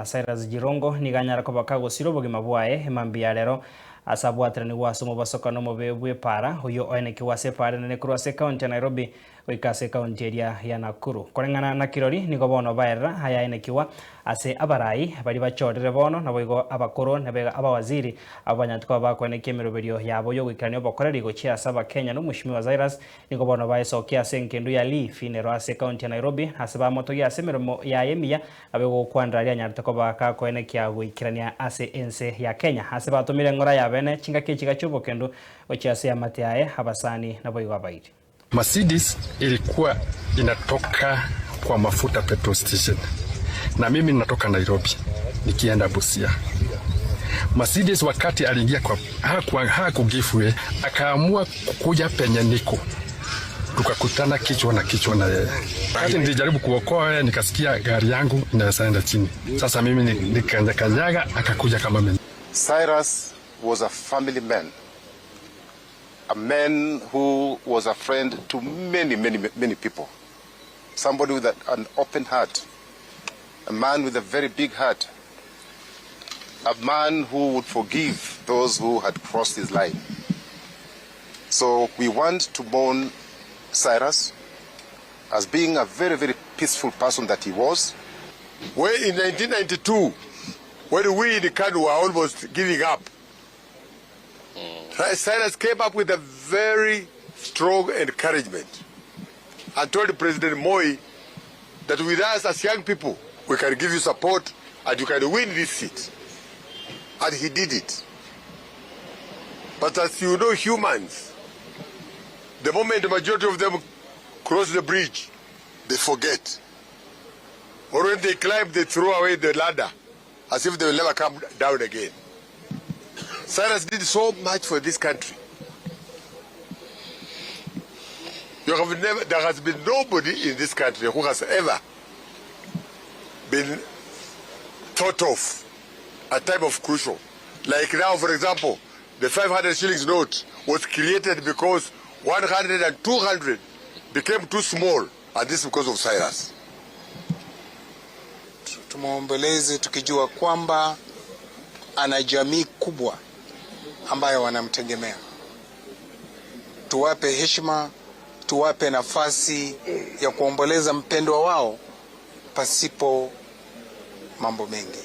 Cyrus Jirongo nigo anyare koba kagosira obogima bwaye emambia ya rero ase abwateranigwe ase omobasokano omobe bw'epaara oyio oenekigwe ase epaara enene korwa ase ekaunti ya Nairobi goika ase ekaunti eria ya Nakuru. Koreng'ana na kirori nigo bono baerera ayaenekigwa ase abarai baria bachorire bono naboigo abakoro naboigo abawaziri abwo banyarete koba bakoenekia emeroberio yabo yogoikerania obokoreri gochia ase abakenya na omoshimiwa Cyrus Nigo bono baesokia ase engendu ya Lee Funeral ase ekaunti ya Nairobi, ase bamotogia ase emeremo yaye emiya abe gokwanera aria anyarete koba gakoenekia goikerania ase ense ya Kenya. Ase batomire eng'ora ya bene chingaki echiga chi'obokendu gochia ase eamate yaye, abasani naboigo abairi. Mercedes ilikuwa inatoka kwa mafuta petrol station na mimi ninatoka Nairobi nikienda Busia. Mercedes wakati aliingia kwa haku, haku give way akaamua kukuja penye niko tukakutana kichwa na kichwa na yeye. Wakati nilijaribu kuokoa yeye, nikasikia gari yangu inaweza enda chini. Sasa mimi nikakanyaga, akakuja kama mimi. Cyrus was a family man, a man who was a friend to many, many, many people, somebody with an open heart, a man with a very big heart, a man who would forgive those who had crossed his line. So we want to mourn Cyrus as being a very, very peaceful person that he was. When in 1992, when we in KANU were almost giving up, Cyrus came up with a very strong encouragement and told President Moi that with us as young people, we can give you support and you can win this seat. And he did it. But as you know, humans, the moment the majority of them cross the bridge, they forget. Or when they climb, they throw away the ladder as if they will never come down again. Cyrus did so much for this country. You have never, there has been nobody in this country who has ever been thought of at time of crucial. Like now, for example, the 500 shillings note was created because 100 and 200 became too small, and this is because of Cyrus. Tumwomboleze tukijua kwamba ana jamii kubwa ambayo wanamtegemea. Tuwape heshima, tuwape nafasi ya kuomboleza mpendwa wao pasipo mambo mengi.